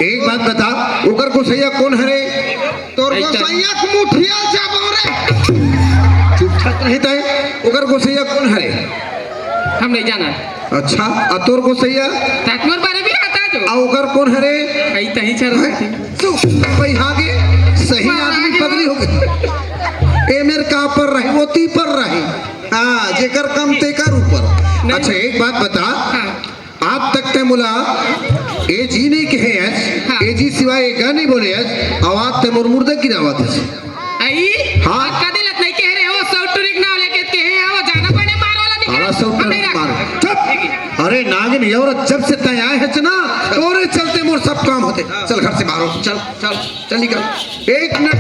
एक बात बता, ओकर गोसैया कौन हरे? तोर गोसैया के मुठिया ल चाबो रे। चुप ठाक नहीं तय, ओकर गोसैया कौन हरे? हम नहीं जाना। अच्छा, आ तोर गोसैया? तातमर बारे भी आता जो। आ ओकर कौन हरे? कई तही चल हैं? रही। तू भाई आगे सही आदमी पगली हो गई। ए मेरे का पर रही, वो ती पर रही। हाँ, जेकर कम तेकर ऊपर। नहीं। अच्छा, एक बात बता। हाँ। आज तक ते मोला ए जी नहीं कहे हस, हाँ। ए जी सिवाय ए गा नहीं बोले हस, अउ आज ते मोर मुर्दा गिरावत हस। आई? हाँ। कदे लत नहीं कह रहे हो, सौ टुरिक ना लेके कहे हो, जाना पड़े मार वाला दिखा। आला सौ टुरिक मार। चुप। अरे नागिन, ये औरत जब से तय आए है ना, तोरे चलते मोर सब काम होते। चल घर से बाहर हो, चल, चल, चल निकल। एक मिनट,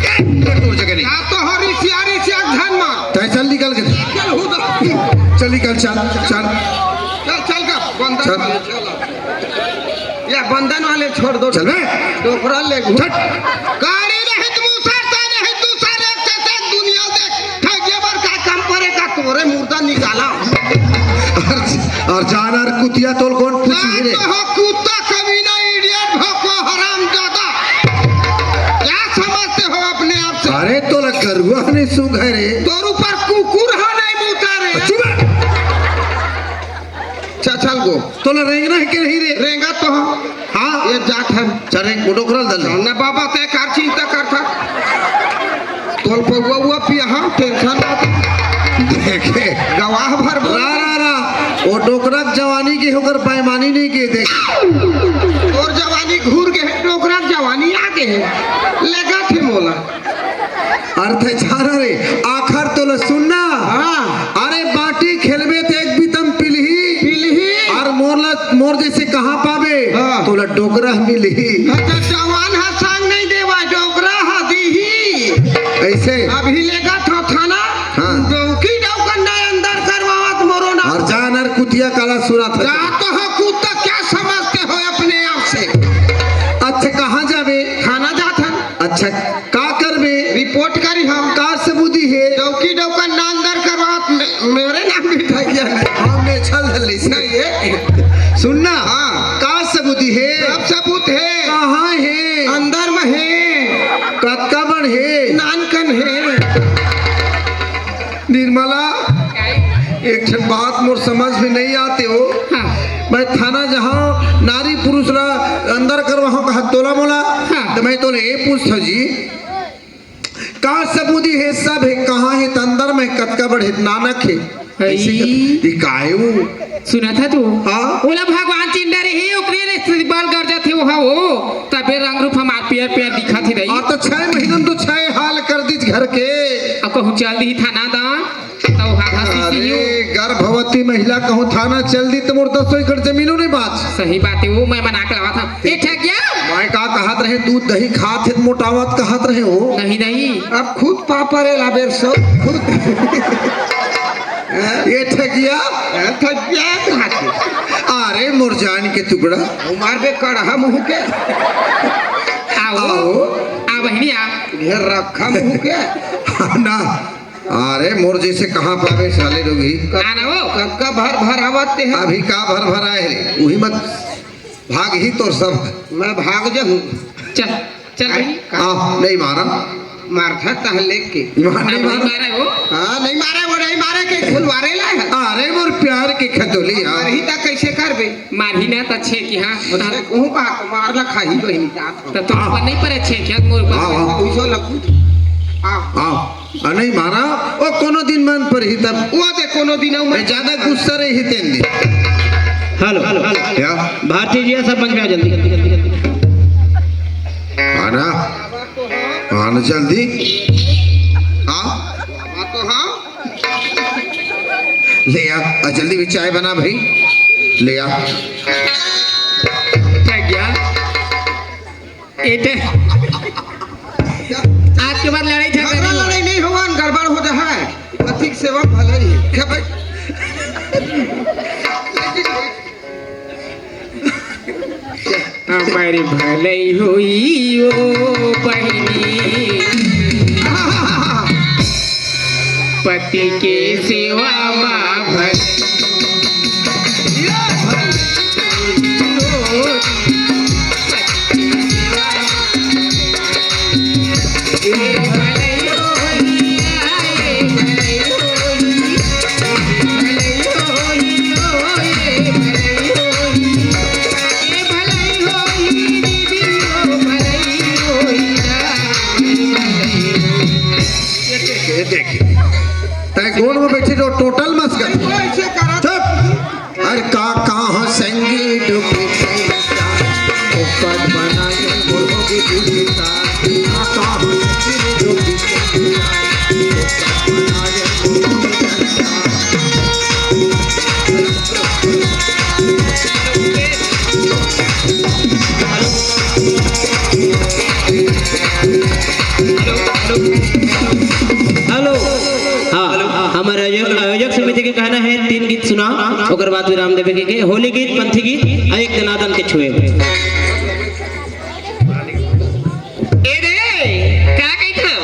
एक मिनट तोर जगह नहीं। आप तो हरी सियारी से एक धन मार। तय चल निकल के। चल हो दो। चल निकल, चल, चल। चल, चल का, बंदर चल। वाले चल। या बंदन वाले छोड़ दो। चल बे। डोकरा ले घूम। छट। गाड़ी नहीं तू सर, ता नहीं तू सर, एक से एक दुनिया देख। ठगिया बर का काम परे का तोरे मुर्दा निकाला। और, और जानर कुतिया तोल कौन पूछी रे? तो हो कुत्ता कमीना, idiot, भोको, हरामजादा। क्या समझते हो अपने आप से? अरे तोला गरुआ नहीं सूंघे रे। तोर ऊपर कुकुर हा नहीं मूता रे। चुप। चल, चल गो। तोला रेंगना है के नहीं रे? रेंगा तो हम। हाँ। ये जात हन। चल रेंग, वो डोकरा ल दल। ना बाबा, तय कार चिंता करता। तोल पौवा हुआ पिया, हाँ, tension मत। देखे। गवाह भर बोल। रा, रा, रा। वो डोकरा के जवानी के होकर बेईमानी नहीं के देख। तोर जवानी घूर के है, डोकरा के जवानी आ के है। लगा थे मोला। अर्थ है झारा रे, आखर तोला सुनना। हाँ। अरे बाटी खेलबे ते एक बीतम पिलही। पिलही। और मोरला, मोर जैसे कहाँ पाबे? हाँ। तोला डोकरा मिलही। अच्छा, जवान हा संग नहीं देवा, डोकरा हा दीही। ऐसे? अभी लेगा था थाना। हाँ। डौकी डौकन ना अंदर करवावत मोरो ना। और जानर कुतिया काला सुरा था। जा तो हो कुत्ता, क्या समझते हो अपने आप से? अच्छा, कहाँ जाबे? थाना जात हन। अच्छा, का करबे? रिपोर्ट करी हम। का सबूती हे? डौकी डौका ना अंदर करवात मे-, मेरे नाम भी ठगिया नहीं। हाँ, मैं छल धर ले नहीं, ये। सुनना। हाँ। का सबूती हे? सब सबूत हे। कहाँ हे? अंदर में हे। कतका बड़ हे? नानकन हे। निर्मला, एक ठन बात मोर समझ में नहीं आते हो। हाँ। मैं थाना जहाँ नारी पुरुष ला अंदर करवाहूँ कहा तोला मोला, हाँ। तो मैं तोले ये पूछता जी, का सबूत हे? सब हे। कहाँ हे? त अंदर में कतका बड़े नानक हे। अइसे अई। का-, ये काय वो? सुनत हस तू? हाँ। ओला भगवान चिन्ह डरे हे, ओकरे ले बल गरजत हे ओहा ओ। तबे रंग रूप हमार पियर पियर दिखत हे रही। हाँ, त छह महीना में तो छह हाल कर दीस घर के। अब कहूँ चल दी थाना दा, त ओहा घसी अरे, सी हो। गर्भवती महिला कहूँ थाना चल दी त मोर दसों एकड़ जमीनो नहीं बाँच। सही बात हे, वो मैं मना के लावत हँव। ए ठगिया। मैं का कहत रहें, दूध दही खात हे त मोटावत कहत रहें वो। नहीं, नहीं। अब खुद पापा रे लाबेर सो, खुद। ए ठगिया। ए ठगिया कहाँ के? अरे मोर जान के टुकड़ा। उमार बे कड़हा मुँह के। आओ। आओ। आ बहिनी आ। घेर रखा मुँह के। हाँ ना। अरे मोर जइसे कहाँ पाबे साले लोग ही। आ ना वो। कब का भर भर आवत हे। अभी का भर भर आए रे? उही मत भाग ही तोर सब। मैं भाग जाहूँ। चल, चल भाई। आ, नहीं मारा। मारथा तह लेके। मार, नहीं अब नहीं मारा। मारा वो। हाँ, नहीं मारा वो, नहीं मारा के फुलवारे ला है। अरे मोर प्यार के खतोली यार। मारही ता कैसे करबे? मारही ना त छे की हाँ। अच्छा, कहूँ बा, मार ला खाही बहिनी जात हो। त तो हाँ। ऊपर नहीं पड़े छे क्या मोर ऊपर? हाँ, हाँ। उइसो लखू। हाँ। हाँ। आ, नहीं मारा, ओ कोनो दिन मन पर ही तब। वो दे कोनो दिन मैं ए, ज्यादा गुस्सा रही तेन दिन। Hello, hello. क्या? भारती जी, सब मंच में आ जल्दी। आना, आना जल्दी। हाँ? तो हाँ। ले आ, आ जल्दी भी चाय बना भाई, ले आ। क्या गया? एते आज के बाद लड़ाई झगड़ा झगड़ा नहीं होगा। लड़ाई नहीं होगा, गड़बड़ हो जाए। पति के सेवा भले ही। क्या भाई? हमारी भलाई हुई ओ बहिनी, पति के सेवा मा भलाई। ये देखिए, तय गोल में बैठे जो टोटल मस्कर। ऐसे करा। चुप। अरे का कहाँ संगी डुबकी, ऊपर बनाए मुर्गो की डुबकी, का कहाँ संगी डुबकी, ऊपर बनाए मुर्गो की डुबकी। हेलो। हाँ, हमर आयोजक, आयोजक समिति के कहना है, तीन गीत सुना, ओकर बाद विराम देवे के, के होली गीत, पंथी गीत, आ एक दनादन के छुए। ए रे, का कहित हव?